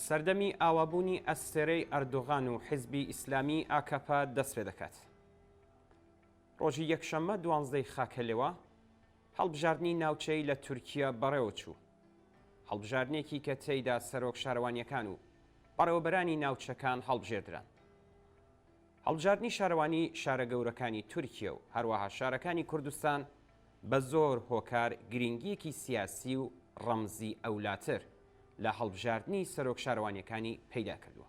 سەردەمی ئاوابوونی ئەستێرەی ئەردۆغان و حیزبی ئیسلامی ئاکەپە دەست پێ دەکات. ڕۆژی یەکشەممە دوانزدەی خاکەلێوە، هەڵبژاردنی ناوچەیی لە تورکیە بەڕێوە چوو. هەڵبژاردنێکی کە تێیدا سەرۆک شارەوانییەکان و بەڕێوەبەرانی ناوچەکان هەڵبژێردران. هەڵبژاردنی شارەوانی شارە گەورەکانی تورکیە و هەروەها شارەکانی کوردستان بە زۆر هۆکار گرینگییەکی سیاسی و ڕەمزی ئەولاتر لە هەڵبژاردنی سەرۆک شارەوانییەکانی پەیدا کردووە.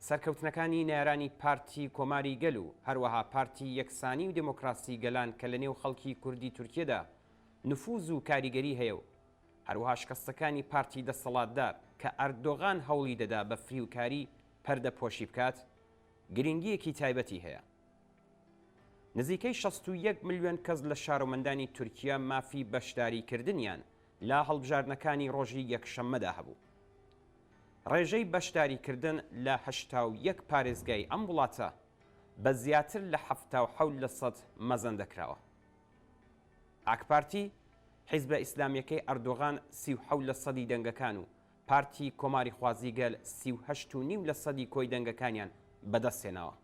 سەرکەوتنەکانی نەیارانی پارتی کۆماری گەل و هەروەها پارتی یەکسانی و دێمۆکراسی گەلان کە لە نێو خەڵکی کوردی تورکیەدا نفوز و کاریگەری هەیە و هەروەها شکەستەکانی پارتی دەسەڵاتدار کە ئەردۆغان هەوڵی دەدا بە فریوکاری پەردەپۆشی بکات، گرینگییەکی تایبەتی هەیە. نزیکەی 61 ملیۆن کەس لە شارۆمەندانی تورکیە مافی بەشداریکردنیان لە هەڵبژاردنەکانی ڕۆژی یەکشەممەدا هەبوو. ڕێژەی بەشداریکردن لە 81 پارێزگای ئەم وڵاتە بە زیاتر لە 77 لەسەد مەزەندە کراوە. ئاکپارتی، حیزبە ئیسلامییەکەی ئەردۆغان 37 لەسەدی دەنگەکان و پارتی کۆماریخوازی گەل 38 و نیو لەسەدی کۆی دەنگەکانیان بەدەستهێناوە.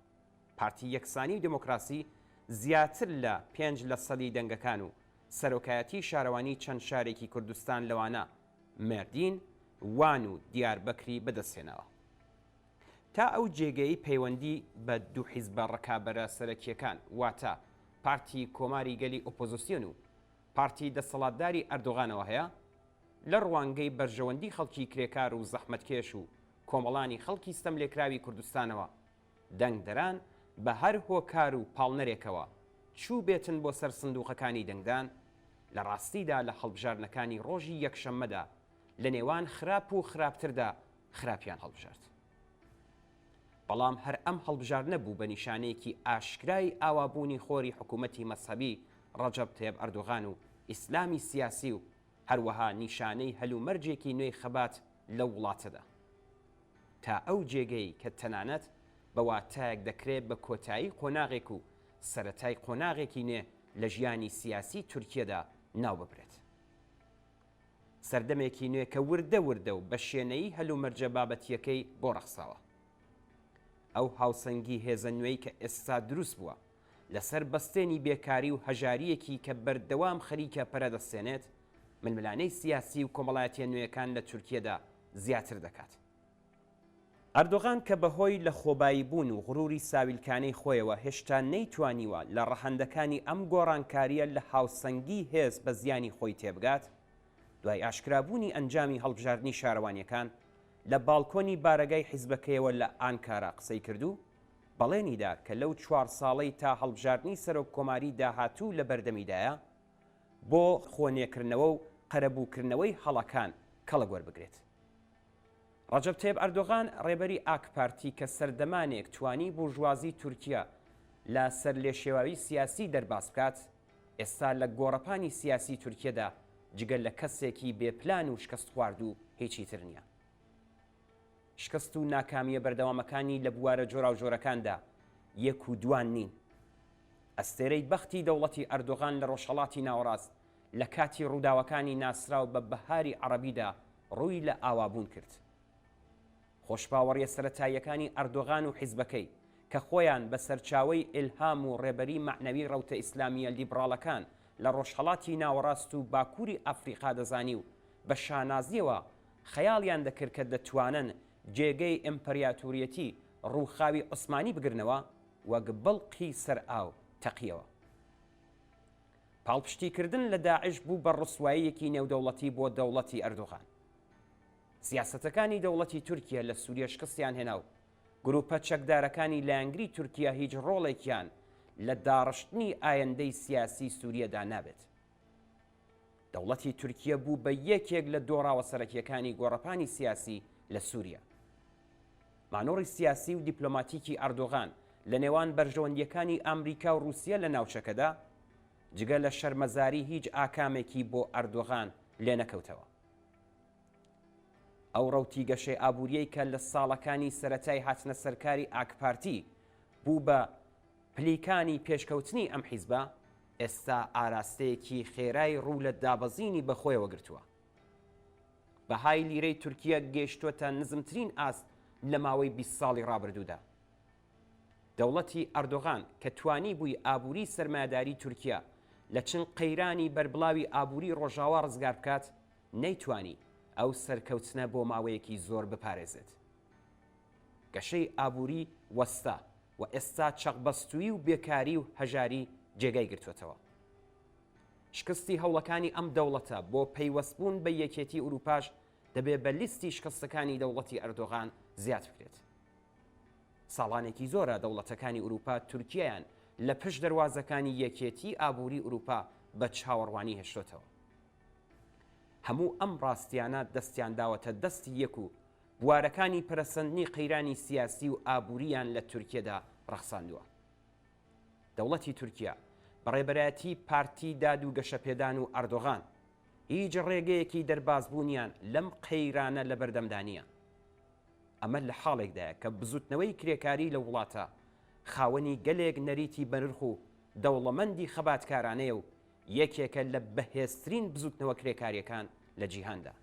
پارتی یەکسانی و دێمۆکراسی زیاتر لە پێنج لەسەدی دەنگەکان و سەرۆکایەتی شارەوانی چەند شارێکی کوردستان لەوانە مێردین، وان و دیاربەکری بەدەستهێناوە. تا ئەو جێگەیەی پەیوەندی بە دوو حیزبە ڕکابەرە سەرەکییەکان واتە پارتی کۆماری گەلی ئۆپۆزسیۆن و پارتی دەسەڵاتداری ئەردۆغانەوە هەیە، لە ڕوانگەی بەرژەوەندی خەڵکی کرێکار و زەحمەتکێش و کۆمەڵانی خەڵکی ستەملێکراوی کوردستانەوە دەنگدەران بە هەر هۆکار و پاڵنەرێکەوە چووبێتن بۆ سەر سندووقەکانی دەنگدان، لە ڕاستیدا لە هەڵبژاردنەکانی ڕۆژی یەکشەممەدا لە نێوان خراپ و خراپتردا خراپیان هەڵبژارد. بەڵام هەر ئەم هەڵبژاردنە بوو بە نیشانەیەکی ئاشکرای ئاوابوونی خۆری حکوومەتی مەزهەبی ڕەجەب تەیەب ئەردۆغان و ئیسلامی سیاسی و هەروەها نیشانەی هەلومەرجێکی نوێی خەبات لەو وڵاتەدا. تا ئەو جێگەی کە تەنانەت بە واتایەک دەکرێ بە کۆتایی قۆناغێک و سەرەتای قۆناغێکی نوێ لە ژیانی سیاسی تورکیەدا ناو ببرێت. سەردەمێکی نوێ کە وردە وردە و بە شێنەیی هەلومەرجە بابەتییەکەی بۆ ڕەخساوە. ئەو هاوسەنگی هێزە نوێی کە ئێستا دروست بووە، لەسەر بەستێنی بێکاری و هەژارییەکی کە بەردەوام خەریکە پەرە دەستێنێت، ململانێی سیاسی و کۆمەڵایەتییە نوێیەکان لە تورکیەدا زیاتر دەکات. ئەردۆغان کە بەهۆی لەخۆباییبوون و غروری ساویلکانەی خۆیەوە هێشتا نەیتوانیوە لە ڕەهەندەکانی ئەم گۆڕانکارییە لە هاوسەنگی هێز بە زیانی خۆی تێبگات، دوای ئاشکرابوونی ئەنجامی هەڵبژاردنی شارەوانییەکان لە باڵکۆنی بارەگای حیزبەکەیەوە لە ئانکارا قسەی کرد و بەڵێنی دا کە لەو چوار ساڵەی تا هەڵبژاردنی سەرۆککۆماری داهاتوو لە بەردەمیدایە بۆ خۆنوێکردنەوە و قەرەبووکردنەوەی هەڵەکان کەڵک وەربگرێت. ڕەجەب تەیب ئەردۆغان، ڕێبەری ئاکپارتی کە سەردەمانێک توانی بورژوازی تورکیە لە سەرلێشێواوی سیاسی دەرباز بکات، ئێستا لە گۆڕەپانی سیاسی تورکیەدا جگە لە کەسێکی بێ پلان و شکستخواردوو هیچی تر نیە. شکست و ناکامییە بەردەوامەکانی لە بوارە جۆراوجۆرەکاندا یەک و دوان نین. ئەستێرەی بەختی دەوڵەتی ئەردۆغان لە ڕۆژهەڵاتی ناوەڕاست لە کاتی ڕووداوەکانی ناسراو بە بەهاری عەڕەبیدا ڕووی لە ئاوابوون کرد. خۆشباوەڕیە سەرەتاییەکانی ئەردۆغان و حیزبەکەی کە خۆیان بە سەرچاوەی ئیلهام و ڕێبەری مەعنەوی ڕەوتە ئیسلامییە لیبڕاڵەکان لە ڕۆژهەڵاتی ناوەڕاست و باکووری ئەفریقا دەزانی و بە شانازییەوە خەیاڵیان دەکرد کە دەتوانن جێگەی ئیمپریاتوریەتی ڕووخاوی عوسمانی بگرنەوە، وەک بڵقی سەر ئاو تەقیەوە. پاڵپشتیکردن لە داعش بوو بە ڕسواییەکی نێودەوڵەتی بۆ دەوڵەتی ئەردۆغان. سیاسەتەکانی دەوڵەتی تورکیە لە سوریە شکستیان هێنا و گروپە چەکدارەکانی لایەنگری تورکیە هیچ ڕۆڵێکیان لە داڕشتنی ئایندەی سیاسی سوریەدا نابێت. دەوڵەتی تورکیە بوو بە یەکێک لە دۆڕاوە سەرەکیەکانی گۆڕەپانی سیاسی لە سوریە. مانۆڕی سیاسی و دیپلۆماتیکی ئەردۆغان لە نێوان بەرژەوەندییەکانی ئامریکا و ڕووسیە لە ناوچەکەدا، جگە لە شەرمەزاری هیچ ئاکامێکی بۆ ئەردۆغان لێ نەکەوتەوە. ئەو ڕەوتی گەشەی ئابووریەی کە لە ساڵەکانی سەرەتای هاتنە سەرکاری ئاکپارتی بوو بە پلیکانی پێشکەوتنی ئەم حیزبە، ئێستا ئاراستەیەکی خێرای ڕوو لە دابەزینی بەخۆیەوە گرتووە. بەهای لیرەی تورکیە گەیشتووەتە نزمترین ئاست لە ماوەی 20 ساڵی ڕابردوودا. دەوڵەتی ئەردۆغان کە توانیبووی ئابووری سەرمایەداری تورکیە لە چنگ قەیرانی بەربڵاوی ئابووری ڕۆژاوا ڕزگار بکات، نەیتوانی ئەو سەرکەوتنە بۆ ماوەیەکی زۆر بپارێزێت. گەشەی ئابووری وەستا و ئێستا چەقبەستوویی و بێکاری و هەژاری جێگای گرتووەتەوە. شکستی هەوڵەکانی ئەم دەوڵەتە بۆ پەیوەستبوون بە یەکێتی ئورووپاش دەبێ بە لیستی شکستەکانی دەوڵەتی ئەردۆغان زیاد بکرێت. ساڵانێکی زۆرە دەوڵەتەکانی ئورووپا تورکیەیان لە پشت دەروازەکانی یەکێتی ئابووری ئورووپا بە چاوەڕوانی هێشتۆتەوە. هەموو ئەم ڕاستیانە دەستیان داوەتە دەستی یەک و بوارەکانی پەرەسەندنی قەیرانی سیاسی و ئابوورییان لە تورکیەدا ڕەخساندووە. دەوڵەتی تورکیا بە ڕێبەرایەتی پارتی داد و گەشەپێدان و ئەردۆغان هیچ ڕێگەیەکی دەربازبوونیان لەم قەیرانە لەبەردەمدا نییە. ئەمە لە حاڵێکدایە کە بزووتنەوەی کرێکاری لەو وڵاتە خاوەنی گەلێک نەریتی بەنرخ و دەوڵەمەندی خەباتکارانەیە و یەکێکە لە بەهێزترین بزووتنەوە کرێکارییەکان لە جیهاندا.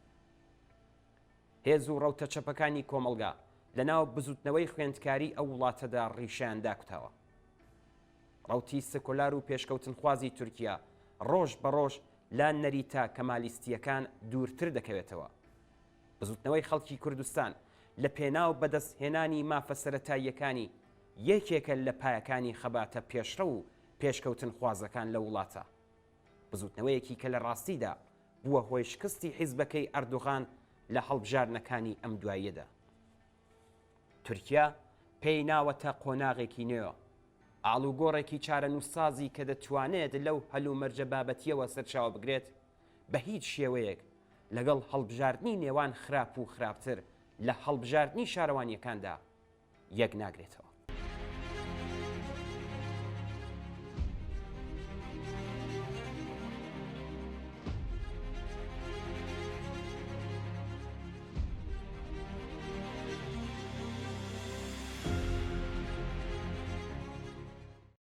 هێز و ڕەوتە چەپەکانی کۆمەڵگا لە ناو بزووتنەوەی خوێندکاری ئەو وڵاتەدا ڕیشەیان داکوتاوە. ڕەوتی سکۆلار و پێشکەوتنخوازی تورکیا ڕۆژ بە ڕۆژ لە نەریتە کەمالیستییەکان دوورتر دەکەوێتەوە. بزوتنەوەی خەڵکی کوردستان لە پێناو بەدەست هێنانی مافە سەرەتاییەکانی یەکێکە لە پایەکانی خەباتە پێشڕەو و پێشکەوتن خوازەکان لە وڵاتە. بزوتنەوەیەکی کە لە ڕاستیدا بووە هۆی شکستی حیزبەکەی ئەردوغان لە هەڵبژاردنەکانی ئەم دواییەدا. تورکیا پێی ناوەتە قۆناغێکی نوێوە. ئاڵوگۆڕێکی چارەنووسسازی کە دەتوانێت لەو هەلومەرجە بابەتییەوە سەرچاوە بگرێت، بە هیچ شێوەیەک لەگەڵ هەڵبژاردنی نێوان خراپ و خراپتر لە هەڵبژاردنی شارەوانییەکاندا یەک ناگرێتەوە.